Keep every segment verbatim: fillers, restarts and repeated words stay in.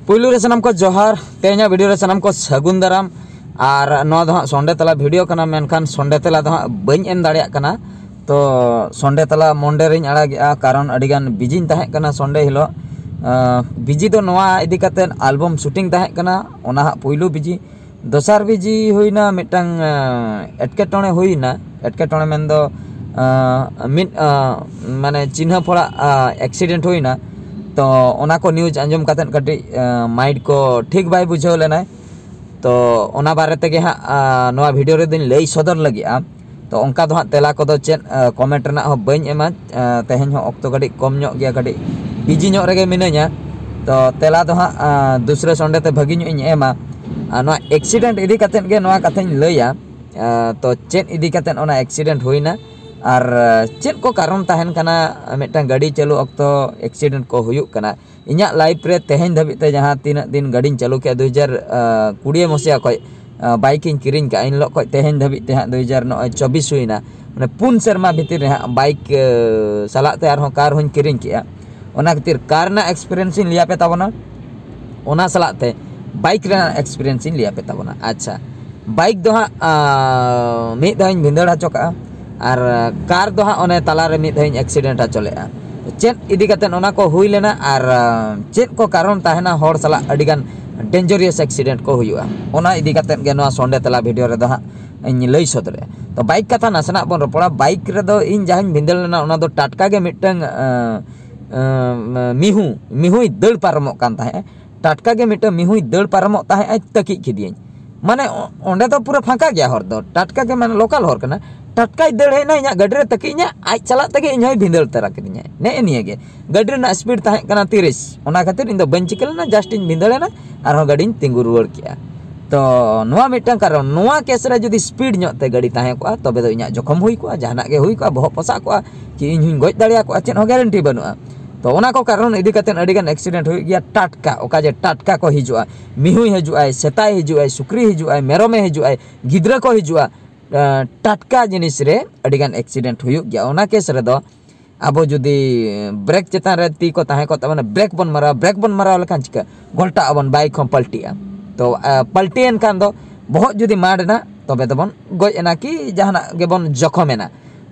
ᱯᱩᱭᱞᱩ ᱨᱮ ᱥᱟᱱᱟᱢ ᱠᱚ ᱡᱚᱦᱟᱨ᱾ ᱛᱮᱦᱮᱧᱟᱜ ᱵᱷᱤᱰᱤᱭᱳ ᱨᱮ ᱥᱟᱱᱟᱢ ᱠᱚ ᱥᱟᱹᱜᱩᱱ ᱫᱟᱨᱟᱢ᱾ ᱟᱨ ᱱᱚᱣᱟ ᱫᱚ ᱦᱟᱸᱜ ᱥᱚᱱᱰᱮ ᱛᱟᱞᱟ ᱵᱷᱤᱰᱤᱭᱳ ᱠᱟᱱᱟ, ᱢᱮᱱᱠᱷᱟᱱ ᱥᱚᱱᱰᱮ ᱛᱟᱞᱟ ᱫᱚ ᱦᱟᱸᱜ ᱵᱟᱹᱧ ᱮᱢ ᱫᱟᱲᱮᱭᱟᱜ ᱠᱟᱱᱟ᱾ ᱛᱚ ᱥᱚᱱᱰᱮ ᱛᱟᱞᱟ ᱢᱚᱱᱰᱮ ᱨᱤᱧ ᱟᱲᱟᱜᱮᱜᱼᱟ, ᱠᱟᱨᱚᱱ ᱟᱹᱰᱤᱜᱟᱱ ᱵᱤᱡᱤᱧ ᱛᱟᱦᱮᱸ ᱠᱟᱱᱟ ᱥᱚᱱᱰᱮ ᱦᱤᱞᱳᱜ᱾ ᱵᱤᱡᱤ ᱫᱚ ᱱᱚᱣᱟ ᱤᱫᱤ ᱠᱟᱛᱮᱫ, ᱟᱞᱵᱟᱢ ᱥᱩᱴᱤᱝ ᱛᱟᱦᱮᱸ ᱠᱟᱱᱟ, ᱚᱱᱟ ᱦᱟᱸᱜ ᱯᱩᱭᱞᱩ ᱵᱤᱡᱤ᱾ ᱫᱚᱥᱟᱨ ᱵᱤᱡᱤ ᱦᱩᱭᱱᱟ ᱢᱤᱫᱴᱟᱝ ᱮᱴᱠᱮᱴᱚᱬᱮ ᱦᱩᱭᱱᱟ᱾ ᱮᱴᱠᱮᱴᱚᱬᱮ ᱢᱮᱱᱫᱚ ᱢᱤᱫ ᱢᱟᱱᱮ ᱪᱤᱱᱦᱟᱹ ᱯᱷᱚᱲᱟ ᱮᱠᱥᱤᱰᱮᱱᱴ ᱦᱩᱭᱱᱟ᱾ ᱛᱚ ᱚᱱᱟ ᱠᱚ ᱱᱤᱭᱩᱡᱽ ᱟᱸᱡᱚᱢ ᱠᱟᱛᱮᱫ ᱠᱟᱹᱴᱤᱡ ᱢᱟᱭᱤᱱᱰ ᱠᱚ ᱴᱷᱤᱠ ᱵᱟᱭ ᱵᱩᱡᱷᱟᱹᱣ ᱞᱮᱱᱟᱭ᱾ ᱛᱚ ᱚᱱᱟ ᱵᱟᱨᱮ ᱛᱮᱜᱮ ᱦᱟᱸᱜ ᱱᱚᱣᱟ ᱵᱷᱤᱰᱤᱭᱳ ᱨᱮᱫᱚᱧ ᱞᱟᱹᱭ ᱥᱚᱫᱚᱨ ᱞᱟᱹᱜᱤᱫᱼᱟ᱾ ᱛᱚ ᱚᱱᱠᱟ ᱫᱚ ᱦᱟᱸᱜ ᱛᱮᱞᱟ ᱠᱚᱫᱚ ᱪᱮᱫ ᱠᱚᱢᱮᱱᱴ ᱨᱮᱱᱟᱜ ᱦᱚᱸ ᱵᱟᱹᱧ ᱮᱢᱟ᱾ ᱛᱮᱦᱮᱧ ᱦᱚᱸ ᱚᱠᱛᱚ ᱠᱟᱹᱴᱤᱡ ᱠᱚᱢ ᱧᱚᱜ ᱜᱮᱭᱟ, ᱠᱟᱹᱴᱤᱡ ᱵᱤᱡᱤ ᱧᱚᱜ ᱨᱮᱜᱮ ᱢᱤᱱᱟᱹᱧᱟ᱾ ᱛᱚ ᱛᱮᱞᱟ ᱫᱚ ᱦᱟᱸᱜ ᱫᱩᱥᱨᱟᱹ ᱥᱚᱱᱰᱮ ᱛᱮ ᱵᱷᱟᱹᱜᱤ ᱧᱚᱜ ᱤᱧ ᱮᱢᱟ᱾ ᱟᱨ ᱱᱚᱣᱟ ᱮᱠᱥᱤᱰᱮᱱᱴ ᱤᱫᱤ ᱠᱟᱛᱮᱫ ᱜᱮ ᱱᱚᱣᱟ ᱠᱟᱛᱷᱟᱧ ᱞᱟᱹᱭᱟ᱾ ᱛᱚ ᱪᱮᱫ ᱤᱫᱤ ᱠᱟᱛᱮᱫ ᱚᱱᱟ ᱮᱠᱥᱤᱰᱮᱱᱴ ᱦᱩᱭᱱᱟ ᱟᱨ ᱪᱮᱫ ᱠᱚ ᱠᱟᱨᱚᱱ ᱛᱟᱦᱮᱱ ᱠᱟᱱᱟ ᱢᱤᱫᱴᱟᱝ ᱜᱟᱹᱰᱤ ᱪᱟᱹᱞᱩ ᱚᱠᱛᱚ ᱮᱠᱥᱤᱰᱮᱱᱴ ᱠᱚ ᱦᱩᱭᱩᱜ ᱠᱟᱱᱟ? ᱤᱧᱟᱹᱜ ᱞᱟᱭᱤᱯᱷ ᱨᱮ ᱛᱮᱦᱮᱧ ᱫᱷᱟᱹᱵᱤᱡ ᱛᱮ ᱡᱟᱦᱟᱸ ᱛᱤᱱᱟᱹᱜ ᱫᱤᱱ ᱜᱟᱹᱰᱤᱧ ᱪᱟᱹᱞᱩ ᱠᱮᱫᱼᱟ, ᱫᱩ ᱦᱟᱡᱟᱨ ᱠᱩᱲᱤ ᱢᱚᱥᱤᱭᱟ ᱠᱷᱚᱱ ᱵᱟᱭᱤᱠ ᱤᱧ ᱠᱤᱨᱤᱧ ᱠᱟᱜᱼᱟ, ᱤᱱ ᱦᱤᱞᱳᱜ ᱠᱷᱚᱱ ᱛᱮᱦᱮᱧ ᱫᱷᱟᱹᱵᱤᱡ ᱛᱮ ᱦᱟᱸᱜ ᱫᱩ ᱦᱟᱡᱟᱨ ᱱᱚᱜᱼᱚᱭ ᱪᱚᱵᱵᱤᱥ ᱦᱩᱭᱱᱟ᱾ ᱢᱟᱱᱮ ᱯᱩᱱ ᱥᱮᱨᱢᱟ ᱵᱷᱤᱛᱤᱨ ᱨᱮ ᱦᱟᱸᱜ ᱵᱟᱭᱤᱠ ᱥᱟᱞᱟᱜ ᱛᱮ ᱟᱨᱦᱚᱸ ᱠᱟᱨ ᱦᱚᱸᱧ ᱠᱤᱨᱤᱧ ᱠᱮᱜᱼᱟ᱾ ᱚᱱᱟ ᱠᱷᱟᱹᱛᱤᱨ ᱠᱟᱨ ᱨᱮᱱᱟᱜ ᱮᱠᱥᱯᱤᱨᱤᱭᱮᱱᱥ ᱤᱧ ᱞᱟᱹᱭ ᱟᱯᱮ ᱛᱟᱵᱚᱱᱟ, ᱚᱱᱟ ᱥᱟᱞᱟᱜ ᱛᱮ ᱵᱟᱭᱤᱠ ᱨᱮᱱᱟᱜ ᱮᱠᱥᱯᱤᱨᱤᱭᱮᱱᱥ ᱤᱧ ᱞᱟᱹᱭ ᱟᱯᱮ ᱛᱟᱵᱚᱱᱟ᱾ ᱟᱪᱪᱷᱟ, ᱵᱟᱭᱤᱠ ᱫᱚ ᱦᱟᱸᱜ ᱢᱤᱫ ᱫᱷᱟᱣ ᱤᱧ ᱵᱷᱤᱸᱫᱟᱹᱲ ᱦᱚᱪᱚ ᱠᱟᱜᱼᱟ, ᱟᱨ ᱠᱟᱨ ᱫᱚ ᱦᱟᱸᱜ ᱚᱱᱮ ᱛᱟᱞᱟᱨᱮ ᱢᱤᱫ ᱫᱷᱟᱣ ᱤᱧ ᱮᱠᱥᱤᱰᱮᱱᱴ ᱦᱚᱪᱚ ᱞᱮᱫᱼᱟ᱾ ᱪᱮᱫ ᱤᱫᱤ ᱠᱟᱛᱮᱫ ᱚᱱᱟ ᱠᱚ ᱦᱩᱭ ᱞᱮᱱᱟ ᱟᱨ ᱪᱮᱫ ᱠᱚ ᱠᱟᱨᱚᱱ ᱛᱟᱦᱮᱱᱟ ᱦᱚᱲ ᱥᱟᱞᱟᱜ ᱟᱹᱰᱤᱜᱟᱱ ᱰᱮᱧᱡᱟᱨᱤᱭᱟᱥ ᱮᱠᱥᱤᱰᱮᱱᱴ ᱠᱚ ᱦᱩᱭᱩᱜᱼᱟ, ᱚᱱᱟ ᱤᱫᱤ ᱠᱟᱛᱮᱫ ᱜᱮ ᱱᱚᱣᱟ ᱥᱚᱱᱰᱮ ᱛᱟᱞᱟ ᱵᱷᱤᱰᱤᱭᱳ ᱨᱮᱫᱚ ᱦᱟᱸᱜ ᱤᱧ ᱞᱟᱹᱭ ᱥᱚᱫᱚᱨᱮᱫᱼᱟ᱾ ᱛᱚ ᱵᱟᱭᱤᱠ ᱠᱟᱛᱷᱟ ᱱᱟᱥᱮᱱᱟᱜ ᱵᱚᱱ ᱨᱚᱯᱚᱲᱟ᱾ ᱵᱟᱭᱤᱠ ᱨᱮᱫᱚ ᱤᱧ ᱡᱟᱦᱟᱸᱧ ᱵᱷᱤᱸᱫᱟᱹᱲ ᱞᱮᱱᱟ, ᱚᱱᱟ ᱫᱚ ᱴᱟᱴᱠᱟ ᱜᱮ ᱢᱤᱫᱴᱟᱝ ᱢᱤᱦᱩ ᱢᱤᱦᱩᱭ ᱫᱟᱹᱲ ᱯᱟᱨᱚᱢᱚᱜ ᱠᱟᱱ ᱛᱟᱦᱮᱸᱜᱼᱟ᱾ ᱴᱟᱴᱠᱟ ᱜᱮ ᱢᱤᱫᱴᱟᱝ ᱢᱤᱦᱩᱭ ᱫᱟᱹᱲ ᱯᱟᱨᱚᱢᱚᱜ ᱛᱟᱦᱮᱸᱜᱼᱟᱭ, ᱛᱟᱹᱠᱤᱡ ᱠᱮᱫᱮᱭᱟᱹᱧ᱾ ᱢᱟᱱᱮ ᱚᱸᱰᱮ ᱫᱚ ᱯᱩᱨᱟᱹ ᱯᱷᱟᱸᱠᱟ ᱜᱮᱭᱟ ᱦᱚᱨ ᱫᱚ, ᱴᱟᱴᱠᱟ ᱜᱮ ᱢᱟᱱᱮ ᱞᱳᱠᱟᱞ ᱦᱚᱨ ᱠᱟᱱᱟ᱾ ᱴᱟᱴᱠᱟᱭ ᱫᱟᱹᱲ ᱦᱮᱡ ᱮᱱᱟ, ᱤᱧᱟᱹᱜ ᱜᱟᱹᱰᱤ ᱨᱮ ᱛᱟᱹᱠᱤᱡ ᱤᱧᱟ, ᱟᱡ ᱪᱟᱞᱟᱜ ᱛᱮᱜᱮ ᱤᱧ ᱦᱚᱸᱭ ᱵᱷᱤᱸᱫᱟᱹᱲ ᱛᱟᱨᱟ ᱠᱤᱫᱤᱧᱟᱭ᱾ ᱱᱮᱜᱼᱮ ᱱᱤᱭᱟᱹ ᱜᱮ᱾ ᱜᱟᱹᱰᱤ ᱨᱮᱱᱟᱜ ᱥᱯᱤᱰ ᱛᱟᱦᱮᱸ ᱠᱟᱱᱟ ᱛᱤᱨᱤᱥ, ᱚᱱᱟ ᱠᱷᱟᱹᱛᱤᱨ ᱤᱧ ᱫᱚ ᱵᱟᱹᱧ ᱪᱤᱠᱟᱹ ᱞᱮᱱᱟ, ᱡᱟᱥᱴ ᱤᱧ ᱵᱷᱤᱸᱫᱟᱹᱲ ᱮᱱᱟ, ᱟᱨᱦᱚᱸ ᱜᱟᱹᱰᱤᱧ ᱛᱤᱸᱜᱩ ᱨᱩᱣᱟᱹᱲ ᱠᱮᱜᱼᱟ᱾ ᱛᱚ ᱱᱚᱣᱟ ᱢᱤᱫᱴᱟᱝ ᱠᱟᱨᱚᱱ, ᱱᱚᱣᱟ ᱠᱮᱥ ᱨᱮ ᱡᱩᱫᱤ ᱥᱯᱤᱰ ᱧᱚᱜ ᱛᱮ ᱜᱟᱹᱰᱤ ᱛᱟᱦᱮᱸ ᱠᱚᱜᱼᱟ, ᱛᱚᱵᱮ ᱫᱚ ᱤᱧᱟᱹᱜ ᱡᱚᱠᱷᱚᱢ ᱦᱩᱭ ᱠᱚᱜᱼᱟ, ᱡᱟᱦᱟᱱᱟᱜ ᱜᱮ ᱦᱩᱭ ᱠᱚᱜᱼᱟ, ᱵᱚᱦᱚᱜ ᱯᱚᱥᱟᱜ ᱠᱚᱜᱼᱟ, ᱠᱤ ᱤᱧ ᱦᱚᱧ ᱜᱚᱡ ᱫᱟᱲᱮᱭᱟᱠᱚᱜᱼᱟ, ᱪᱮᱫ ᱦᱚᱸ ᱜᱮᱨᱮᱱᱴᱤ ᱵᱟᱹᱱᱩᱜᱼᱟ᱾ ᱛᱚ ᱚᱱᱟ ᱠᱚ ᱠᱟᱨᱚᱱ ᱤᱫᱤ ᱠᱟᱛᱮᱫ ᱟᱹᱰᱤᱜᱟᱱ ᱮᱠᱥᱤᱰᱮᱱᱴ ᱦᱩᱭᱩᱜ ᱜᱮᱭᱟ ᱴᱟᱴᱠᱟ, ᱚᱠᱟ ᱡᱮ ᱴᱟᱴᱠᱟ ᱠᱚ ᱦᱤᱡᱩᱜᱼᱟ, ᱢᱤᱦᱩᱭ ᱦᱤᱡᱩᱜᱼᱟᱭ, ᱥᱮᱛᱟᱭ ᱦᱤᱡᱩᱜᱼᱟᱭ, ᱥᱩᱠᱨᱤ ᱦᱤᱡᱩᱜᱼᱟᱭ, ᱢᱮᱨᱚᱢᱮ ᱦᱤᱡᱩᱜᱼᱟᱭ, ᱜᱤᱫᱽᱨᱟᱹ ᱠᱚ ᱦᱤᱡᱩᱜᱼᱟ᱾ ᱴᱟᱴᱠᱟ ᱡᱤᱱᱤᱥ ᱨᱮ ᱟᱹᱰᱤᱜᱟᱱ ᱮᱠᱥᱤᱰᱮᱱᱴ ᱦᱩᱭᱩᱜ ᱜᱮᱭᱟ᱾ ᱚᱱᱟ ᱠᱮᱥ ᱨᱮᱫᱚ ᱟᱵᱚ ᱡᱩᱫᱤ brake ᱪᱮᱛᱟᱱ ᱨᱮ ᱛᱤ ᱠᱚ ᱛᱟᱦᱮᱸ ᱠᱚᱜ ᱛᱟᱵᱚᱱᱟ, brake ᱵᱚᱱ ᱢᱟᱨᱟᱣᱟ, brake ᱵᱚᱱ ᱢᱟᱨᱟᱣ ᱞᱮᱠᱷᱟᱱ ᱪᱤᱠᱟᱹ? ᱜᱷᱚᱞᱴᱟᱜ ᱟᱵᱚᱱ, bike ᱦᱚᱸ ᱯᱟᱞᱴᱤᱜᱼᱟ᱾ ᱛᱚ ᱯᱟᱞᱴᱤᱭᱮᱱ ᱠᱷᱟᱱ ᱫᱚ ᱵᱚᱦᱚᱜ ᱡᱩᱫᱤ ᱢᱟᱰ ᱮᱱᱟ, ᱛᱚᱵᱮ ᱫᱚᱵᱚᱱ ᱜᱚᱡ ᱮᱱᱟ ᱠᱤ ᱡᱟᱦᱟᱱᱟᱜ ᱜᱮᱵᱚᱱ ᱡᱚᱠᱷᱚᱢ ᱮᱱᱟ᱾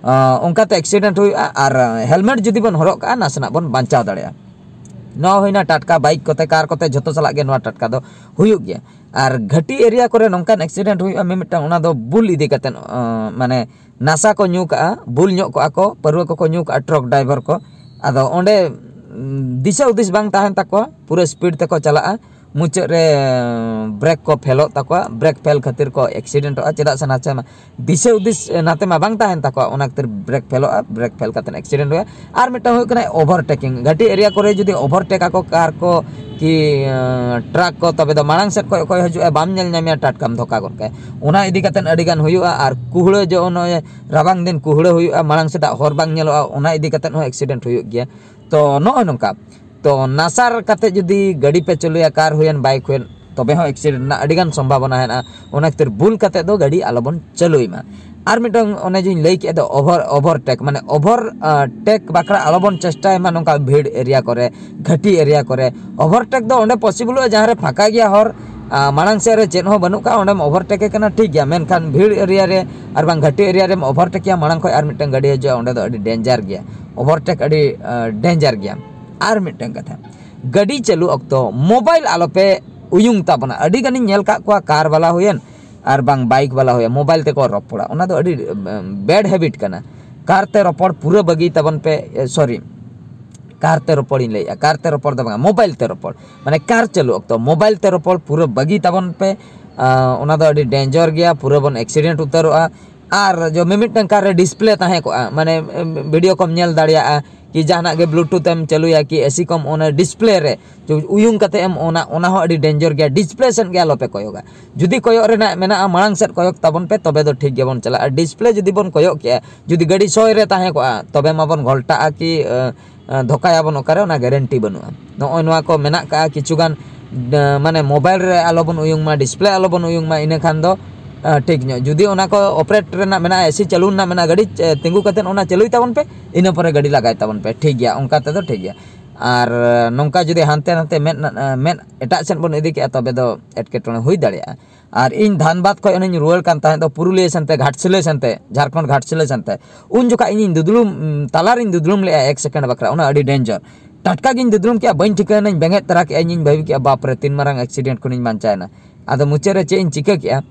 ᱚᱱᱠᱟᱛᱮ accident ᱦᱩᱭᱩᱜᱼᱟ᱾ ᱟᱨ helmet ᱡᱩᱫᱤ ᱵᱚᱱ ᱦᱚᱨᱚᱜ ᱠᱟᱜᱼᱟ, ᱱᱟᱥᱮᱱᱟᱜ ᱵᱚᱱ ᱵᱟᱧᱪᱟᱣ ᱫᱟᱲᱮᱭᱟᱜᱼᱟ᱾ ᱱᱚᱣᱟ ᱦᱩᱭᱱᱟ ᱴᱟᱴᱠᱟ, bike ᱠᱚᱛᱮ, car ᱠᱚᱛᱮ, ᱡᱷᱚᱛᱚ ᱥᱟᱞᱟᱜ ᱜᱮ ᱱᱚᱣᱟ ᱴᱟᱴᱠᱟ ᱫᱚ ᱦᱩᱭᱩᱜ ᱜᱮᱭᱟ᱾ ᱟᱨ ᱜᱷᱟᱹᱴᱤ area ᱠᱚᱨᱮ ᱱᱚᱝᱠᱟᱱ accident ᱦᱩᱭᱩᱜᱼᱟ ᱢᱤᱢᱤᱫᱴᱟᱝ, ᱚᱱᱟ ᱫᱚ ᱵᱩᱞ ᱤᱫᱤ ᱠᱟᱛᱮᱫ, ᱢᱟᱱᱮ ᱱᱟᱥᱟ ᱠᱚ ᱧᱩ ᱠᱟᱜᱼᱟ, ᱵᱩᱞ ᱧᱚᱜ ᱠᱚᱜᱼᱟ ᱠᱚ, ᱯᱟᱹᱨᱣᱟᱹ ᱠᱚᱠᱚ ᱧᱩ ᱠᱟᱜᱼᱟ, truck driver ᱠᱚ᱾ ᱟᱫᱚ ᱚᱸᱰᱮ ᱫᱤᱥᱟᱹ ᱦᱩᱫᱤᱥ ᱵᱟᱝ ᱛᱟᱦᱮᱱ ᱛᱟᱠᱚᱣᱟ, ᱯᱩᱨᱟᱹ speed ᱛᱮᱠᱚ ᱪᱟᱞᱟᱜᱼᱟ᱾ ᱢᱩᱪᱟᱹᱫ ᱨᱮ brake ᱠᱚ ᱯᱷᱮᱞᱚᱜ ᱛᱟᱠᱚᱣᱟ᱾ Brake ᱯᱷᱮᱞ ᱠᱷᱟᱹᱛᱤᱨ ᱠᱚ accidentᱚᱜᱼᱟ᱾ ᱪᱮᱫᱟᱜ ᱥᱮ ᱱᱟᱥᱮ ᱢᱟ ᱫᱤᱥᱟᱹ ᱦᱩᱫᱤᱥ ᱱᱟᱛᱮ ᱢᱟ ᱵᱟᱝ ᱛᱟᱦᱮᱱ ᱛᱟᱠᱚᱣᱟ, ᱚᱱᱟ ᱠᱷᱟᱹᱛᱤᱨ brake ᱯᱷᱮᱞᱚᱜᱼᱟ᱾ Brake ᱯᱷᱮᱞ ᱠᱟᱛᱮ accident ᱦᱩᱭᱩᱜᱼᱟ᱾ ᱟᱨ ᱢᱤᱫᱴᱟᱝ ᱦᱩᱭᱩᱜ ᱠᱟᱱᱟ overtaking᱾ ᱜᱷᱟᱹᱴᱤ area ᱠᱚᱨᱮ ᱡᱩᱫᱤ overtake ᱟᱠᱚ car ᱠᱚ ᱠᱤ truck ᱠᱚ, ᱛᱚᱵᱮ ᱫᱚ ᱢᱟᱲᱟᱝ ᱥᱮᱫ ᱠᱷᱚᱱ ᱚᱠᱚᱭ ᱦᱤᱡᱩᱜᱼᱟ ᱵᱟᱢ ᱧᱮᱞ ᱧᱟᱢᱮᱭᱟ, ᱴᱟᱴᱠᱟᱢ ᱫᱷᱚᱠᱟ ᱜᱚᱫ ᱠᱟᱭᱟ᱾ ᱚᱱᱟ ᱤᱫᱤ ᱠᱟᱛᱮ ᱟᱹᱰᱤ ᱜᱟᱱ ᱦᱩᱭᱩᱜᱼᱟ᱾ ᱟᱨ ᱠᱩᱦᱲᱟᱹ ᱡᱚ ᱱᱚᱜᱼᱚᱭ ᱨᱟᱵᱟᱝ ᱫᱤᱱ ᱠᱩᱦᱲᱟᱹ ᱦᱩᱭᱩᱜᱼᱟ, ᱢᱟᱲᱟᱝ ᱥᱮᱫᱟᱜ ᱦᱚᱨ ᱵᱟᱝ ᱧᱮᱞᱚᱜᱼᱟ, ᱚᱱᱟ ᱤᱫᱤ ᱠᱟᱛᱮ ᱦᱚᱸ accident ᱦᱩᱭᱩᱜ ᱜᱮᱭᱟ᱾ ᱛᱚ ᱱᱚᱜᱼᱚᱭ ᱱᱚᱝᱠᱟ, ᱛᱚ ᱱᱟᱥᱟᱨ ᱠᱟᱛᱮ ᱡᱩᱫᱤ ᱜᱟᱹᱰᱤ ᱯᱮ ᱪᱟᱹᱞᱩᱭᱟ, car ᱦᱩᱭᱮᱱ, bike ᱦᱩᱭᱮᱱ, ᱛᱚᱵᱮ ᱦᱚᱸ accident ᱨᱮᱱᱟᱜ ᱟᱹᱰᱤ ᱜᱟᱱ ᱥᱚᱢᱵᱷᱟᱵᱚᱱᱟ ᱦᱮᱱᱟᱜᱼᱟ᱾ ᱚᱱᱟ ᱠᱷᱟᱹᱛᱤᱨ ᱵᱩᱞ ᱠᱟᱛᱮ ᱫᱚ ᱜᱟᱹᱰᱤ ᱟᱞᱚᱵᱚᱱ ᱪᱟᱹᱞᱩᱭ ᱢᱟ᱾ ᱟᱨ ᱢᱤᱫᱴᱟᱝ ᱚᱱᱮ ᱡᱮᱧ ᱞᱟᱹᱭ ᱠᱮᱫ ᱫᱚ over overtake, ᱢᱟᱱᱮ over take ᱵᱟᱠᱷᱨᱟ ᱟᱞᱚᱵᱚᱱ ᱪᱮᱥᱴᱟᱭ ᱢᱟ ᱱᱚᱝᱠᱟ ᱵᱷᱤᱲ area ᱠᱚᱨᱮ, ᱜᱷᱟᱹᱴᱤ area ᱠᱚᱨᱮ᱾ Overtake ᱫᱚ ᱚᱸᱰᱮ possibleᱚᱜᱼᱟ ᱡᱟᱦᱟᱸ ᱨᱮ ᱯᱷᱟᱸᱠᱟ ᱜᱮᱭᱟ ᱦᱚᱨ, ᱟᱨ ᱢᱟᱲᱟᱝ ᱥᱮᱫ ᱨᱮ ᱪᱮᱫ ᱦᱚᱸ ᱵᱟᱹᱱᱩᱜ ᱠᱟᱜᱼᱟ, ᱚᱸᱰᱮᱢ overtake ᱮ ᱠᱟᱱᱟ, ᱴᱷᱤᱠ ᱜᱮᱭᱟ᱾ ᱢᱮᱱᱠᱷᱟᱱ ᱵᱷᱤᱲ area ᱨᱮ ᱟᱨ ᱵᱟᱝ ᱜᱷᱟᱹᱴᱤ area ᱨᱮᱢ overtake ᱮᱭᱟ, ᱢᱟᱲᱟᱝ ᱠᱷᱚᱱ ᱟᱨ ᱢᱤᱫᱴᱟᱝ ᱜᱟᱹᱰᱤ ᱦᱤᱡᱩᱜᱼᱟ, ᱚᱸᱰᱮ ᱫᱚ ᱟᱹᱰᱤ danger ᱜᱮᱭᱟ᱾ Overtake ᱟᱹᱰᱤ danger ᱜᱮᱭᱟ᱾ ᱟᱨ ᱢᱤᱫᱴᱟᱝ ᱠᱟᱛᱷᱟ, ᱜᱟᱹᱰᱤ ᱪᱟᱹᱞᱩ ᱚᱠᱛᱚ mobile ᱟᱞᱚᱯᱮ ᱩᱭᱩᱝ ᱛᱟᱵᱚᱱᱟ᱾ ᱟᱹᱰᱤ ᱜᱟᱱᱤᱧ ᱧᱮᱞ ᱠᱟᱜ ᱠᱚᱣᱟ, car ᱵᱟᱞᱟ ᱦᱩᱭᱮᱱ ᱟᱨ ᱵᱟᱝ bike ᱵᱟᱞᱟ ᱦᱩᱭᱮᱱ, mobile ᱛᱮᱠᱚ ᱨᱚᱯᱚᱲᱟ᱾ ᱚᱱᱟ ᱫᱚ ᱟᱹᱰᱤ bad habit ᱠᱟᱱᱟ᱾ Car ᱛᱮ ᱨᱚᱯᱚᱲ ᱯᱩᱨᱟᱹ ᱵᱟᱹᱜᱤ ᱛᱟᱵᱚᱱ ᱯᱮ᱾ ᱥᱚᱨᱤ, car ᱛᱮ ᱨᱚᱯᱚᱲᱤᱧ ᱞᱟᱹᱭᱮᱫᱼᱟ, car ᱛᱮ ᱨᱚᱯᱚᱲ ᱫᱚ ᱵᱟᱝᱟ, mobile ᱛᱮ ᱨᱚᱯᱚᱲ, ᱢᱟᱱᱮ car ᱪᱟᱹᱞᱩ ᱚᱠᱛᱚ mobile ᱛᱮ ᱨᱚᱯᱚᱲ ᱯᱩᱨᱟᱹ ᱵᱟᱹᱜᱤ ᱛᱟᱵᱚᱱ ᱯᱮ᱾ ᱚᱱᱟ ᱫᱚ ᱟᱹᱰᱤ danger ᱜᱮᱭᱟ, ᱯᱩᱨᱟᱹ ᱵᱚᱱ accident ᱩᱛᱟᱹᱨᱚᱜᱼᱟ᱾ ᱟᱨ ᱡᱚ ᱢᱤᱢᱤᱫᱴᱟᱝ car ᱨᱮ display ᱛᱟᱦᱮᱸ ᱠᱚᱜᱼᱟ, ᱢᱟᱱᱮ video ᱠᱚᱢ ᱧᱮᱞ ᱫᱟᱲᱮᱭᱟᱜᱼᱟ, ᱠᱤ ᱡᱟᱦᱟᱱᱟᱜ ᱜᱮ Bluetooth ᱮᱢ ᱪᱟᱹᱞᱩᱭᱟ, ᱠᱤ AC ᱠᱚᱢ ᱚᱱᱟ display ᱨᱮ ᱩᱭᱩᱝ ᱠᱟᱛᱮ ᱮᱢ ᱚᱱᱟ, ᱚᱱᱟ ᱦᱚᱸ ᱟᱹᱰᱤ danger ᱜᱮᱭᱟ᱾ Display ᱥᱮᱫ ᱜᱮ ᱟᱞᱚᱯᱮ ᱠᱚᱭᱚᱜᱟ᱾ ᱡᱩᱫᱤ ᱠᱚᱭᱚᱜ ᱨᱮᱱᱟᱜ ᱢᱮᱱᱟᱜᱼᱟ, ᱢᱟᱲᱟᱝ ᱥᱮᱫ ᱠᱚᱭᱚᱜ ᱛᱟᱵᱚᱱ ᱯᱮ, ᱛᱚᱵᱮ ᱫᱚ ᱴᱷᱤᱠ ᱜᱮᱵᱚᱱ ᱪᱟᱞᱟᱜᱼᱟ᱾ Display ᱡᱩᱫᱤ ᱵᱚᱱ ᱠᱚᱭᱚᱜ ᱠᱮᱜᱼᱟ, ᱡᱩᱫᱤ ᱜᱟᱹᱰᱤ ᱥᱚᱭ ᱨᱮ ᱛᱟᱦᱮᱸ ᱠᱚᱜᱼᱟ, ᱛᱚᱵᱮ ᱢᱟᱵᱚᱱ ᱜᱷᱚᱞᱴᱟᱜᱼᱟ ᱠᱤ ᱫᱷᱚᱠᱟᱭᱟᱵᱚᱱ, ᱚᱠᱟᱨᱮ ᱚᱱᱟ guarantee ᱵᱟᱹᱱᱩᱜᱼᱟ᱾ ᱱᱚᱜᱼᱚᱭ ᱱᱚᱣᱟ ᱠᱚ ᱢᱮᱱᱟᱜ ᱠᱟᱜᱼᱟ ᱠᱤᱪᱷᱩ ᱜᱟᱱ, ᱢᱟᱱᱮ mobile ᱨᱮ ᱟᱞᱚᱵᱚᱱ ᱩᱭᱩᱝ ᱢᱟ, display ᱟᱞᱚᱵᱚᱱ ᱩᱭᱩᱝ ᱢᱟ, ᱤᱱᱟᱹ ᱠᱷᱟᱱ ᱫᱚ ᱴᱷᱤᱠ ᱧᱚᱜ ᱡᱩᱫᱤ ᱚᱱᱟ ᱠᱚ ᱚᱯᱟᱨᱮᱴ ᱨᱮᱱᱟᱜ ᱢᱮᱱᱟᱜᱼᱟ, ᱮᱥᱤ ᱪᱟᱹᱞᱩ ᱨᱮᱱᱟᱜ ᱢᱮᱱᱟᱜᱼᱟ, ᱜᱟᱹᱰᱤ ᱛᱤᱸᱜᱩ ᱠᱟᱛᱮᱫ ᱚᱱᱟ ᱪᱟᱹᱞᱩᱭ ᱛᱟᱵᱚᱱ ᱯᱮ, ᱤᱱᱟᱹ ᱯᱚᱨᱮ ᱜᱟᱹᱰᱤ ᱞᱟᱜᱟᱭ ᱛᱟᱵᱚᱱ ᱯᱮ, ᱴᱷᱤᱠ ᱜᱮᱭᱟ, ᱚᱱᱠᱟ ᱛᱮᱫᱚ ᱴᱷᱤᱠ ᱜᱮᱭᱟ᱾ ᱟᱨ ᱱᱚᱝᱠᱟ ᱡᱩᱫᱤ ᱦᱟᱱᱛᱮ ᱱᱟᱛᱮ ᱢᱮᱫ ᱢᱮᱫ ᱮᱴᱟᱜ ᱥᱮᱫ ᱵᱚᱱ ᱤᱫᱤ ᱠᱮᱜᱼᱟ, ᱛᱚᱵᱮ ᱫᱚ ᱮᱴᱠᱮᱴᱚᱬᱮ ᱦᱩᱭ ᱫᱟᱲᱮᱭᱟᱜᱼᱟ᱾ ᱟᱨ ᱤᱧ ᱫᱷᱟᱱᱵᱟᱫᱽ ᱠᱷᱚᱱ ᱚᱱᱮᱧ ᱨᱩᱣᱟᱹᱲ ᱠᱟᱱ ᱛᱟᱦᱮᱸᱫ ᱫᱚ ᱯᱩᱨᱩᱞᱤᱭᱟᱹ ᱥᱮᱱᱛᱮ, ᱜᱷᱟᱴᱥᱤᱞᱟᱹ ᱥᱮᱱᱛᱮ, ᱡᱷᱟᱲᱠᱷᱚᱸᱰ ᱜᱷᱟᱴᱥᱤᱞᱟᱹ ᱥᱮᱱᱛᱮ, ᱩᱱ ᱡᱚᱠᱷᱟᱡ ᱤᱧᱤᱧ ᱫᱩᱫᱽᱲᱩᱢ ᱛᱟᱞᱟᱨᱤᱧ ᱫᱩᱫᱽᱲᱩᱢ ᱞᱮᱜᱼᱟ ᱮᱠ ᱥᱮᱠᱮᱱᱰ ᱵᱟᱠᱷᱨᱟ, ᱚᱱᱟ ᱟᱹᱰᱤ ᱰᱮᱧᱡᱟᱨ᱾ ᱴᱟᱴᱠᱟ ᱜᱤᱧ ᱫᱩᱫᱽᱲᱩᱢ ᱠᱮᱜᱼᱟ, ᱵᱟᱹᱧ ᱴᱷᱤᱠᱟᱹᱭᱮᱱᱟᱹᱧ, ᱵᱮᱸᱜᱮᱫ ᱛᱟᱨᱟ ᱠᱮᱜᱼᱟ, ᱤᱧᱤᱧ ᱵᱷᱟᱹᱵᱤ ᱠᱮᱜᱼᱟ, ᱵᱟᱯ ᱨᱮ, ᱛᱤᱱ ᱢᱟᱨᱟᱝ ᱮᱠᱥᱤᱰᱮᱱᱴ ᱠᱷᱚᱱᱤᱧ ᱵᱟᱧᱪᱟᱣᱮᱱᱟ᱾ ᱟᱫᱚ ᱢᱩᱪᱟᱹᱫ ᱨᱮ ᱪᱮᱫ ᱤᱧ ᱪᱤᱠᱟᱹ ᱠᱮᱜᱼᱟ?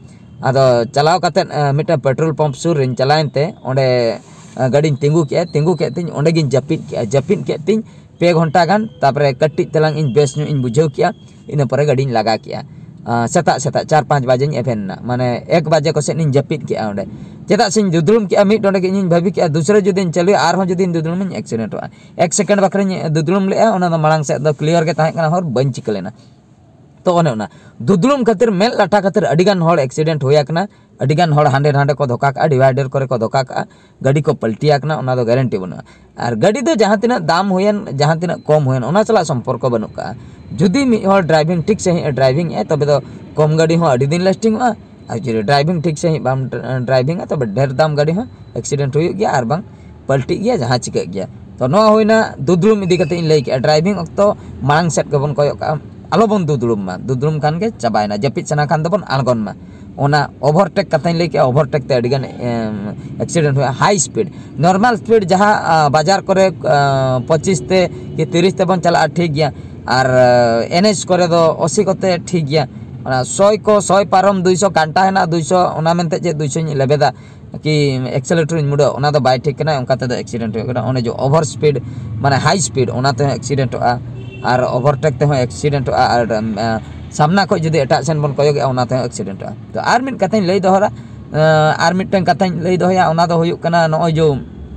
ᱟᱫᱚ ᱪᱟᱞᱟᱣ ᱠᱟᱛᱮᱫ ᱢᱤᱫᱴᱟᱝ ᱯᱮᱴᱨᱳᱞ ᱯᱟᱢᱯ ᱥᱩᱨ ᱨᱤᱧ ᱪᱟᱞᱟᱣᱮᱱ ᱛᱮ ᱚᱸᱰᱮ ᱜᱟᱹᱰᱤᱧ ᱛᱤᱸᱜᱩ ᱠᱮᱜᱼᱟ᱾ ᱛᱤᱸᱜᱩ ᱠᱮᱫ ᱛᱤᱧ ᱚᱸᱰᱮ ᱜᱤᱧ ᱡᱟᱹᱯᱤᱫ ᱠᱮᱜᱼᱟ᱾ ᱡᱟᱹᱯᱤᱫ ᱠᱮᱫ ᱛᱤᱧ ᱯᱮ ᱜᱷᱚᱱᱴᱟ ᱜᱟᱱ, ᱛᱟᱨᱯᱚᱨᱮ ᱠᱟᱹᱴᱤᱡ ᱛᱮᱞᱟᱝ ᱤᱧ ᱵᱮᱥ ᱧᱚᱜ ᱤᱧ ᱵᱩᱡᱷᱟᱹᱣ ᱠᱮᱜᱼᱟ᱾ ᱤᱱᱟᱹ ᱯᱚᱨᱮ ᱜᱟᱹᱰᱤᱧ ᱞᱟᱜᱟ ᱠᱮᱜᱼᱟ᱾ ᱥᱮᱛᱟᱜ ᱥᱮᱛᱟᱜ ᱪᱟᱨ ᱯᱟᱸᱪ ᱵᱟᱡᱮᱧ ᱮᱵᱷᱮᱱ ᱮᱱᱟ, ᱢᱟᱱᱮ ᱮᱠ ᱵᱟᱡᱮ ᱠᱚᱥᱮᱫ ᱤᱧ ᱡᱟᱹᱯᱤᱫ ᱠᱮᱜᱼᱟ ᱚᱸᱰᱮ᱾ ᱪᱮᱫᱟᱜ ᱥᱮᱧ ᱫᱩᱫᱽᱲᱩᱢ ᱠᱮᱜᱼᱟ ᱢᱤᱫ ᱰᱚᱸᱰᱮ ᱜᱮ, ᱤᱧᱤᱧ ᱵᱷᱟᱹᱵᱤ ᱠᱮᱜᱼᱟ ᱫᱩᱥᱨᱟᱹ ᱡᱩᱫᱤᱧ ᱪᱟᱹᱞᱩᱭᱟ ᱟᱨᱦᱚᱸ ᱡᱩᱫᱤᱧ ᱫᱩᱫᱽᱲᱩᱢᱤᱧ ᱮᱠᱥᱤᱰᱮᱱᱴᱚᱜᱼᱟ᱾ ᱮᱠ ᱥᱮᱠᱮᱱᱰ ᱵᱟᱠᱷᱨᱟᱧ ᱫᱩᱫᱽᱲᱩᱢ ᱞᱮᱜᱼᱟ, ᱚᱱᱟ ᱫᱚ ᱢᱟᱲᱟᱝ ᱥᱮᱫ ᱫᱚ ᱠᱞᱤᱭᱟᱨ ᱜᱮ ᱛᱟᱦᱮᱸ ᱠᱟᱱᱟ, ᱦᱚᱨ ᱵᱟᱹᱧ ᱪᱤᱠᱟᱹ ᱞᱮᱱᱟ᱾ ᱛᱚ ᱚᱱᱮ ᱚᱱᱟ ᱫᱩᱫᱽᱲᱩᱢ ᱠᱷᱟᱹᱛᱤᱨ, ᱢᱮᱫ ᱞᱟᱴᱷᱟ ᱠᱷᱟᱹᱛᱤᱨ ᱟᱹᱰᱤ ᱜᱟᱱ ᱦᱚᱲ ᱮᱠᱥᱤᱰᱮᱱᱴ ᱦᱩᱭ ᱟᱠᱟᱱᱟ, ᱟᱹᱰᱤ ᱜᱟᱱ ᱦᱚᱲ ᱦᱟᱸᱰᱮ ᱱᱟᱰᱮ ᱠᱚ ᱫᱷᱚᱠᱟ ᱠᱟᱜᱼᱟ, ᱰᱤᱵᱷᱟᱭᱰᱟᱨ ᱠᱚᱨᱮ ᱠᱚ ᱫᱷᱚᱠᱟ ᱠᱟᱜᱼᱟ, ᱜᱟᱹᱰᱤ ᱠᱚ ᱯᱟᱞᱴᱤ ᱟᱠᱟᱱᱟ, ᱚᱱᱟ ᱫᱚ ᱜᱮᱨᱮᱱᱴᱤ ᱵᱟᱹᱱᱩᱜᱼᱟ᱾ ᱟᱨ ᱜᱟᱹᱰᱤ ᱫᱚ ᱡᱟᱦᱟᱸ ᱛᱤᱱᱟᱹᱜ ᱫᱟᱢ ᱦᱩᱭᱮᱱ, ᱡᱟᱦᱟᱸ ᱛᱤᱱᱟᱹᱜ ᱠᱚᱢ ᱦᱩᱭᱮᱱ, ᱚᱱᱟ ᱥᱟᱞᱟᱜ ᱥᱚᱢᱯᱚᱨᱠᱚ ᱵᱟᱹᱱᱩᱜ ᱠᱟᱜᱼᱟ᱾ ᱡᱩᱫᱤ ᱢᱤᱫ ᱦᱚᱲ ᱰᱨᱟᱭᱵᱷᱤᱝ ᱴᱷᱤᱠ ᱥᱟᱺᱦᱤᱡ ᱮ ᱰᱨᱟᱭᱵᱷᱤᱝ ᱮᱫᱼᱟ, ᱛᱚᱵᱮ ᱫᱚ ᱠᱚᱢ ᱜᱟᱹᱰᱤ ᱦᱚᱸ ᱟᱹᱰᱤ ᱫᱤᱱ ᱞᱟᱥᱴᱤᱝ ᱚᱜᱼᱟ᱾ ᱟᱨ ᱡᱩᱫᱤ ᱰᱨᱟᱭᱵᱷᱤᱝ ᱴᱷᱤᱠ ᱥᱟᱺᱦᱤᱡ ᱵᱟᱢ ᱰᱨᱟᱭᱵᱷᱤᱝᱟ, ᱛᱚᱵᱮ ᱰᱷᱮᱨ ᱫᱟᱢ ᱜᱟᱹᱰᱤ ᱦᱚᱸ ᱮᱠᱥᱤᱰᱮᱱᱴ ᱦᱩᱭᱩᱜ ᱜᱮᱭᱟ ᱟᱨ ᱵᱟᱝ ᱯᱟᱞᱴᱤᱜ ᱜᱮᱭᱟ, ᱡᱟᱦᱟᱸ ᱪᱤᱠᱟᱹᱜ ᱜᱮᱭᱟ᱾ ᱛᱚ ᱱᱚᱣᱟ ᱦᱩᱭᱱᱟ ᱫᱩᱫᱽᱲᱩᱢ ᱤᱫᱤ ᱠᱟᱛᱮ ᱤᱧ ᱞᱟᱹᱭ ᱠᱮᱜᱼᱟ᱾ ᱰᱨᱟᱭᱵᱷᱤᱝ ᱚᱠᱛᱚ ᱢᱟᱲᱟᱝ ᱥᱮᱫ ᱜᱮᱵᱚᱱ ᱠᱚᱭᱚᱜ ᱠᱟᱜᱼᱟ, ᱟᱞᱚᱵᱚᱱ ᱫᱩᱫᱽᱲᱩᱢ ᱢᱟ᱾ ᱫᱩᱫᱽᱲᱩᱢ ᱠᱷᱟᱱ ᱜᱮ ᱪᱟᱵᱟᱭᱮᱱᱟ, ᱡᱟᱹᱯᱤᱫ ᱥᱟᱱᱟ ᱠᱷᱟᱱ ᱫᱚᱵᱚᱱ ᱟᱬᱜᱚᱱ ᱢᱟ᱾ ᱚᱱᱟ ᱳᱵᱷᱟᱨᱴᱮᱠ ᱠᱟᱛᱷᱟᱧ ᱞᱟᱹᱭ ᱠᱮᱜᱼᱟ, ᱳᱵᱷᱟᱨᱴᱮᱠ ᱛᱮ ᱟᱹᱰᱤᱜᱟᱱ ᱮᱠᱥᱤᱰᱮᱱᱴ ᱦᱩᱭᱩᱜᱼᱟ᱾ ᱦᱟᱭ ᱥᱯᱤᱰ, ᱱᱚᱨᱢᱟᱞ ᱥᱯᱤᱰ ᱡᱟᱦᱟᱸ ᱟᱸ, ᱵᱟᱡᱟᱨ ᱠᱚᱨᱮ ᱟᱸ, ᱯᱚᱸᱪᱤᱥ ᱛᱮ ᱠᱤ ᱛᱤᱨᱤᱥ ᱛᱮᱵᱚᱱ ᱪᱟᱞᱟᱜᱼᱟ, ᱴᱷᱤᱠ ᱜᱮᱭᱟ᱾ ᱟᱨ ᱮᱱ ᱮᱪ ᱠᱚᱨᱮ ᱫᱚ ᱟᱥᱤ ᱠᱚᱛᱮ ᱴᱷᱤᱠ ᱜᱮᱭᱟ᱾ ᱚᱱᱟ ᱥᱚᱭ ᱠᱚ, ᱥᱚᱭ ᱯᱟᱨᱚᱢ, ᱫᱩᱭᱥᱚ ᱜᱷᱟᱱᱴᱟ ᱦᱮᱱᱟᱜ, ᱫᱩᱭᱥᱚ, ᱚᱱᱟ ᱢᱮᱱᱛᱮ ᱪᱮᱫ ᱫᱩᱭᱥᱚᱧ ᱞᱮᱵᱮᱫᱟ ᱠᱤ ᱮᱠᱥᱮᱞᱮᱴᱚᱨᱤᱧ ᱢᱩᱲᱟᱹᱣᱟ, ᱚᱱᱟ ᱫᱚ ᱵᱟᱭ ᱴᱷᱤᱠ ᱠᱟᱱᱟ᱾ ᱚᱱᱠᱟ ᱛᱮᱫᱚ ᱮᱠᱥᱤᱰᱮᱱᱴ ᱦᱩᱭᱩᱜ ᱠᱟᱱᱟ᱾ ᱚᱱᱮ ᱡᱮ ᱳᱵᱷᱟᱨ ᱥᱯᱤᱰ, ᱢᱟᱱᱮ ᱦᱟᱭ ᱥᱯᱤᱰ, ᱚᱱᱟ ᱛᱮᱦᱚᱸ ᱮᱠᱥᱤᱰᱮᱱᱴᱚᱜᱼᱟ᱾ ᱟᱨ ᱳᱵᱷᱟᱨᱴᱮᱠ ᱛᱮᱦᱚᱸ ᱮᱠᱥᱤᱰᱮᱱᱴᱚᱜᱼᱟ᱾ ᱟᱨ ᱟᱸ, ᱥᱟᱢᱱᱟ ᱠᱷᱚᱱ ᱡᱩᱫᱤ ᱮᱴᱟᱜ ᱥᱮᱱ ᱵᱚᱱ ᱠᱚᱭᱚᱜᱮᱜᱼᱟ, ᱚᱱᱟ ᱛᱮᱦᱚᱸ ᱮᱠᱥᱤᱰᱮᱱᱴᱚᱜᱼᱟ᱾ ᱛᱚ ᱟᱨ ᱢᱤᱫ ᱠᱟᱛᱷᱟᱧ ᱞᱟᱹᱭ ᱫᱚᱦᱚᱨᱟ, ᱟᱸ, ᱟᱨ ᱢᱤᱫᱴᱟᱝ ᱠᱟᱛᱷᱟᱧ ᱞᱟᱹᱭ ᱫᱚᱦᱚᱭᱟ, ᱚᱱᱟ ᱫᱚ ᱦᱩᱭᱩᱜ ᱠᱟᱱᱟ ᱱᱚᱜᱼᱚᱭ ᱡᱮ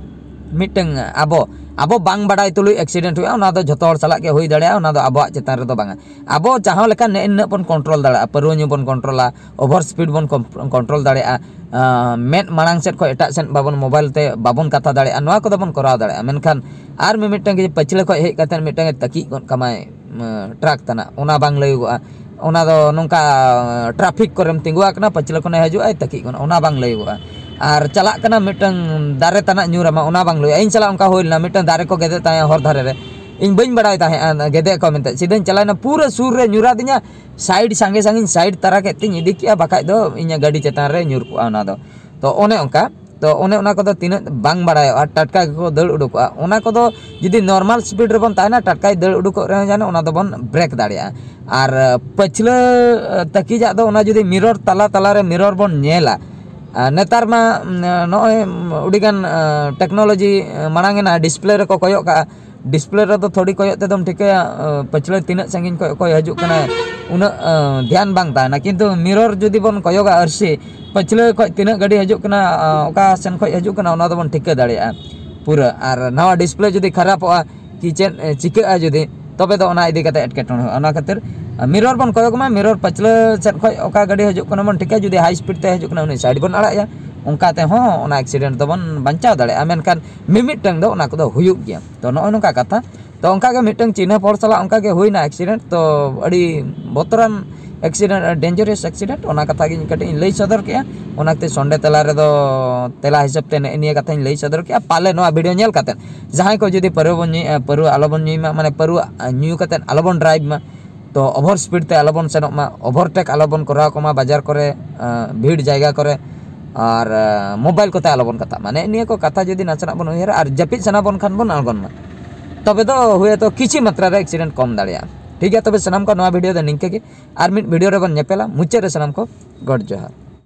ᱢᱤᱫᱴᱟᱝ ᱟᱵᱚ, ᱟᱵᱚ ᱵᱟᱝ ᱵᱟᱰᱟᱭ ᱛᱩᱞᱩᱡ ᱮᱠᱥᱤᱰᱮᱱᱴ ᱦᱩᱭᱩᱜᱼᱟ, ᱚᱱᱟ ᱫᱚ ᱡᱷᱚᱛᱚ ᱦᱚᱲ ᱥᱟᱞᱟᱜ ᱜᱮ ᱦᱩᱭ ᱫᱟᱲᱮᱭᱟᱜᱼᱟ, ᱚᱱᱟ ᱫᱚ ᱟᱵᱚᱣᱟᱜ ᱪᱮᱛᱟᱱ ᱨᱮᱫᱚ ᱵᱟᱝᱟ᱾ ᱟᱵᱚ ᱡᱟᱦᱟᱸ ᱞᱮᱠᱟ ᱱᱮᱜᱼᱮ ᱱᱤᱱᱟᱹᱜ ᱵᱚᱱ ᱠᱚᱱᱴᱨᱳᱞ ᱫᱟᱲᱮᱭᱟᱜᱼᱟ, ᱯᱟᱹᱨᱣᱟᱹ ᱧᱩ ᱵᱚᱱ ᱠᱚᱱᱴᱨᱳᱞᱟ, ᱳᱵᱷᱟᱨ ᱥᱯᱤᱰ ᱵᱚᱱ ᱠᱚᱱᱴᱨᱳᱞ ᱫᱟᱲᱮᱭᱟᱜᱼᱟ, ᱟᱸ, ᱢᱮᱫ ᱢᱟᱲᱟᱝ ᱥᱮᱫ ᱠᱷᱚᱱ ᱮᱴᱟᱜ ᱥᱮᱫ ᱵᱟᱵᱚᱱ ᱢᱳᱵᱟᱭᱤᱞ ᱛᱮ ᱵᱟᱵᱚᱱ ᱠᱟᱛᱷᱟ ᱫᱟᱲᱮᱭᱟᱜᱼᱟ, ᱱᱚᱣᱟ ᱠᱚᱫᱚ ᱵᱚᱱ ᱠᱚᱨᱟᱣ ᱫᱟᱲᱮᱭᱟᱜᱼᱟ᱾ ᱢᱮᱱᱠᱷᱟᱱ ᱟᱨ ᱢᱤᱢᱤᱫᱴᱟᱝ ᱜᱮ ᱯᱟᱹᱪᱷᱞᱟᱹ ᱠᱷᱚᱱ ᱦᱮᱡ ᱠᱟᱛᱮᱫ ᱢᱤᱫᱴᱟᱝ ᱮ ᱛᱟᱹᱠᱤᱡ ᱜᱚᱫ ᱠᱟᱢᱟᱭ, ᱩᱸ, ᱴᱨᱟᱠ ᱛᱟᱱᱟᱜ, ᱚᱱᱟ ᱵᱟᱝ ᱞᱟᱹᱭᱚᱜᱚᱜᱼᱟ᱾ ᱚᱱᱟ ᱫᱚ ᱱᱚᱝᱠᱟ ᱴᱨᱟᱯᱷᱤᱠ ᱠᱚᱨᱮᱢ ᱛᱤᱸᱜᱩ ᱟᱠᱟᱱᱟ, ᱯᱟᱹᱪᱷᱞᱟᱹ ᱠᱷᱚᱱᱮ ᱦᱤᱡᱩᱜ ᱟᱭ, ᱛᱟᱹᱠᱤᱡ ᱜᱚᱫ, ᱚᱱᱟ ᱵᱟᱝ ᱞᱟᱹᱭᱚᱜᱚᱜᱼᱟ᱾ ᱟᱨ ᱪᱟᱞᱟᱜ ᱠᱟᱱᱟ, ᱢᱤᱫᱴᱟᱝ ᱫᱟᱨᱮ ᱛᱟᱱᱟᱜ ᱧᱩᱨ ᱟᱢᱟ, ᱚᱱᱟ ᱵᱟᱝ ᱞᱟᱹᱭᱚᱜᱼᱟ᱾ ᱤᱧ ᱥᱟᱞᱟᱜ ᱚᱱᱠᱟ ᱦᱩᱭ ᱞᱮᱱᱟ, ᱢᱤᱫᱴᱟᱝ ᱫᱟᱨᱮ ᱠᱚ ᱜᱮᱫᱮᱫ ᱛᱟᱦᱮᱸᱜᱼᱟ ᱦᱚᱨ ᱫᱷᱟᱨᱮ ᱨᱮ, ᱤᱧ ᱵᱟᱹᱧ ᱵᱟᱲᱟᱭ ᱛᱟᱦᱮᱸᱜᱼᱟ ᱜᱮᱫᱮᱫ ᱠᱚ ᱢᱮᱱᱛᱮ, ᱥᱤᱫᱷᱟᱹᱧ ᱪᱟᱞᱟᱣᱮᱱᱟ, ᱯᱩᱨᱟᱹ ᱥᱩᱨ ᱨᱮ ᱧᱩᱨᱟᱫᱤᱧᱟ, ᱥᱟᱭᱤᱰ ᱥᱟᱸᱜᱮ ᱥᱟᱸᱜᱮᱧ ᱥᱟᱭᱤᱰ ᱛᱟᱨᱟ ᱠᱮᱫ ᱛᱤᱧ ᱤᱫᱤ ᱠᱮᱜᱼᱟ, ᱵᱟᱠᱷᱟᱡ ᱫᱚ ᱤᱧᱟᱹᱜ ᱜᱟᱹᱰᱤ ᱪᱮᱛᱟᱱ ᱨᱮ ᱧᱩᱨ ᱠᱚᱜᱼᱟ ᱚᱱᱟ ᱫᱚ᱾ ᱛᱚ ᱚᱱᱮ ᱚᱱᱠᱟ, ᱛᱚ ᱚᱱᱮ ᱚᱱᱟ ᱠᱚᱫᱚ ᱛᱤᱱᱟᱹᱜ ᱵᱟᱝ ᱵᱟᱲᱟᱭᱚᱜᱼᱟ, ᱴᱟᱴᱠᱟ ᱜᱮᱠᱚ ᱫᱟᱹᱲ ᱩᱰᱩᱠᱚᱜᱼᱟ᱾ ᱚᱱᱟ ᱠᱚᱫᱚ ᱡᱩᱫᱤ ᱱᱚᱨᱢᱟᱞ ᱥᱯᱤᱰ ᱨᱮᱵᱚᱱ ᱛᱟᱦᱮᱱᱟ, ᱴᱟᱴᱠᱟᱭ ᱫᱟᱹᱲ ᱩᱰᱩᱠᱚᱜ ᱨᱮᱦᱚᱸ ᱡᱟᱱᱮ ᱚᱱᱟ ᱫᱚᱵᱚᱱ ᱵᱨᱮᱠ ᱫᱟᱲᱮᱭᱟᱜᱼᱟ᱾ ᱟᱨ ᱯᱟᱹᱪᱷᱞᱟᱹ ᱛᱟᱹᱠᱤᱡᱟᱜ ᱫᱚ ᱚᱱᱟ ᱡᱩᱫᱤ ᱢᱤᱨᱚᱨ ᱛᱟᱞᱟ ᱛᱟᱞᱟᱨᱮ ᱢᱤᱨᱚᱨ ᱵᱚᱱ ᱧᱮᱞᱟ, ᱟᱨ ᱱᱮᱛᱟᱨ ᱢᱟ ᱱᱚᱜᱼᱚᱭ ᱟᱹᱰᱤᱜᱟᱱ ᱴᱮᱠᱱᱳᱞᱚᱡᱤ ᱢᱟᱲᱟᱝ ᱮᱱᱟ, ᱰᱤᱥᱯᱞᱮ ᱨᱮᱠᱚ ᱠᱚᱭᱚᱜ ᱠᱟᱜᱼᱟ᱾ ᱰᱤᱥᱯᱞᱮ ᱨᱮᱫᱚ ᱛᱷᱚᱲᱤ ᱠᱚᱭᱚᱜ ᱛᱮᱫᱚᱢ ᱴᱷᱤᱠᱟᱹᱭᱟ ᱯᱟᱹᱪᱷᱞᱟᱹ ᱛᱤᱱᱟᱹᱜ ᱥᱟᱺᱜᱤᱧ ᱠᱷᱚᱱ ᱚᱠᱚᱭ ᱦᱤᱡᱩᱜ ᱠᱟᱱᱟᱭ, ᱩᱱᱟᱹᱜ ᱫᱷᱮᱭᱟᱱ ᱵᱟᱝ ᱛᱟᱦᱮᱱᱟ᱾ ᱠᱤᱱᱛᱩ ᱢᱤᱨᱚᱨ ᱡᱩᱫᱤ ᱵᱚᱱ ᱠᱚᱭᱚᱜᱟ ᱟᱹᱨᱥᱤ, ᱯᱟᱹᱪᱷᱞᱟᱹ ᱠᱷᱚᱱ ᱛᱤᱱᱟᱹᱜ ᱜᱟᱹᱰᱤ ᱦᱤᱡᱩᱜ ᱠᱟᱱᱟ, ᱚᱠᱟ ᱥᱮᱱ ᱠᱷᱚᱱ ᱦᱤᱡᱩᱜ ᱠᱟᱱᱟ, ᱚᱱᱟ ᱫᱚᱵᱚᱱ ᱴᱷᱤᱠᱟᱹ ᱫᱟᱲᱮᱭᱟᱜᱼᱟ ᱯᱩᱨᱟᱹ᱾ ᱟᱨ ᱱᱟᱣᱟ ᱰᱤᱥᱯᱞᱮ ᱡᱩᱫᱤ ᱠᱷᱟᱨᱟᱯᱚᱜᱼᱟ ᱠᱤ ᱪᱮᱫ ᱪᱤᱠᱟᱹᱜᱼᱟ ᱡᱩᱫᱤ, ᱛᱚᱵᱮ ᱫᱚ ᱚᱱᱟ ᱤᱫᱤ ᱠᱟᱛᱮ ᱮᱴᱠᱮᱴᱚᱬᱮ ᱦᱩᱭᱩᱜᱼᱟ᱾ ᱚᱱᱟ ᱠᱷᱟᱹᱛᱤᱨ ᱢᱤᱨᱚᱨ ᱵᱚᱱ ᱠᱚᱭᱚᱜ ᱢᱟ, ᱢᱤᱨᱚᱨ ᱯᱟᱹᱪᱷᱞᱟᱹ ᱥᱮᱫ ᱠᱷᱚᱱ ᱚᱠᱟ ᱜᱟᱹᱰᱤ ᱦᱤᱡᱩᱜ ᱠᱟᱱᱟ ᱵᱚᱱ ᱴᱷᱤᱠᱟ, ᱡᱩᱫᱤ ᱦᱟᱭ ᱥᱯᱤᱰ ᱛᱮ ᱦᱤᱡᱩᱜ ᱠᱟᱱᱟ ᱩᱱᱤ ᱥᱟᱭᱤᱰ ᱵᱚᱱ ᱟᱲᱟᱜ ᱮᱭᱟ, ᱚᱱᱠᱟ ᱛᱮᱦᱚᱸ ᱚᱱᱟ ᱮᱠᱥᱤᱰᱮᱱᱴ ᱫᱚᱵᱚᱱ ᱵᱟᱧᱪᱟᱣ ᱫᱟᱲᱮᱭᱟᱜᱼᱟ᱾ ᱢᱮᱱᱠᱷᱟᱱ ᱢᱤᱢᱤᱫᱴᱟᱝ ᱫᱚ ᱚᱱᱟ ᱠᱚᱫᱚ ᱦᱩᱭᱩᱜ ᱜᱮᱭᱟ᱾ ᱛᱚ ᱱᱚᱜᱼᱚᱭ ᱱᱚᱝᱠᱟ ᱠᱟᱛᱷᱟ᱾ ᱛᱚ ᱚᱱᱠᱟ ᱜᱮ ᱢᱤᱫᱴᱟᱝ ᱪᱤᱱᱦᱟᱹᱯ ᱦᱚᱲ ᱥᱟᱞᱟᱜ ᱚᱱᱠᱟ ᱜᱮ ᱦᱩᱭᱱᱟ ᱮᱠᱥᱤᱰᱮᱱᱴ᱾ ᱛᱚ ᱟᱹᱰᱤ ᱵᱚᱛᱚᱨᱟᱱ ᱮᱠᱥᱤᱰᱮᱱᱴ, ᱰᱮᱧᱡᱟᱨᱟᱥ ᱮᱠᱥᱤᱰᱮᱱᱴ, ᱚᱱᱟ ᱠᱟᱛᱷᱟ ᱜᱮ ᱤᱧ ᱠᱟᱹᱴᱤᱡ ᱤᱧ ᱞᱟᱹᱭ ᱥᱚᱫᱚᱨ ᱠᱮᱜᱼᱟ᱾ ᱚᱱᱟᱛᱮ ᱥᱚᱱᱰᱮ ᱛᱟᱞᱟ ᱨᱮᱫᱚ ᱛᱮᱞᱟ ᱦᱤᱥᱟᱹᱵ ᱛᱮ ᱱᱮᱜᱼᱮ ᱱᱤᱭᱟᱹ ᱠᱟᱛᱷᱟᱧ ᱞᱟᱹᱭ ᱥᱚᱫᱚᱨ ᱠᱮᱜᱼᱟ᱾ ᱯᱟᱞᱮ ᱱᱚᱣᱟ ᱵᱷᱤᱰᱤᱭᱳ ᱧᱮᱞ ᱠᱟᱛᱮᱫ ᱡᱟᱦᱟᱸᱭ ᱠᱚ ᱡᱩᱫᱤ ᱯᱟᱹᱨᱣᱟᱹ ᱵᱚᱱ ᱧᱩᱭᱮᱫᱼᱟ, ᱯᱟᱹᱨᱣᱟᱹ ᱟᱞᱚᱵᱚᱱ ᱧᱩᱭ ᱢᱟ, ᱢᱟᱱᱮ ᱯᱟᱹᱨᱣᱟᱹ ᱧᱩ ᱠᱟᱛᱮᱫ ᱟᱞᱚᱵᱚᱱ ᱰᱨᱟᱭᱤᱵᱷ ᱢᱟ᱾ ᱛᱚ ᱳᱵᱷᱟᱨ ᱥᱯᱤᱰ ᱛᱮ ᱟᱞᱚᱵᱚᱱ ᱥᱮᱱᱚᱜ ᱢᱟ, ᱳᱵᱷᱟᱨᱴᱮᱠ ᱟᱞᱚᱵᱚᱱ ᱠᱚᱨᱟᱣ ᱠᱚᱢᱟ ᱵᱟᱡᱟᱨ ᱠᱚᱨᱮ, ᱟᱸ, ᱵᱷᱤᱲ ᱡᱟᱭᱜᱟ ᱠᱚᱨᱮ, ᱟᱨ ᱟᱸ, ᱢᱳᱵᱟᱭᱤᱞ ᱠᱚᱛᱮ ᱟᱞᱚᱵᱚᱱ ᱠᱟᱛᱷᱟᱜ ᱢᱟ᱾ ᱱᱮᱜᱼᱮ ᱱᱤᱭᱟᱹ ᱠᱚ ᱠᱟᱛᱷᱟ ᱡᱩᱫᱤ ᱱᱟᱥᱮᱱᱟᱜ ᱵᱚᱱ ᱩᱭᱦᱟᱹᱨᱟ ᱟᱨ ᱡᱟᱹᱯᱤᱫ ᱥᱟᱱᱟ ᱵᱚᱱ ᱠᱷᱟᱱ ᱵᱚᱱ ᱟᱬᱜᱚᱱ ᱢᱟ, ᱛᱚᱵᱮ ᱫᱚ ᱦᱳᱭᱛᱳ ᱠᱤᱪᱷᱤ ᱢᱟᱛᱨᱟ ᱨᱮ ᱮᱠᱥᱤᱰᱮᱱᱴ ᱠᱚᱢ ᱫᱟᱲᱮᱭᱟᱜᱼᱟ᱾ ᱴᱷᱤᱠ ᱜᱮᱭᱟ, ᱛᱚᱵᱮ ᱥᱟᱱᱟᱢ ᱠᱚ ᱱᱚᱣᱟ ᱵᱷᱤᱰᱤᱭᱳ ᱫᱚ ᱱᱤᱝᱠᱟᱹ ᱜᱮ, ᱟᱨ ᱢᱤᱫ ᱵᱷᱤᱰᱤᱭᱳ ᱨᱮᱵᱚᱱ ᱧᱮᱯᱮᱞᱟ᱾ ᱢᱩᱪᱟᱹᱫ ᱨᱮ ᱥᱟᱱᱟᱢ ᱠᱚ ᱜᱚᱰ ᱡᱚᱦᱟᱨ᱾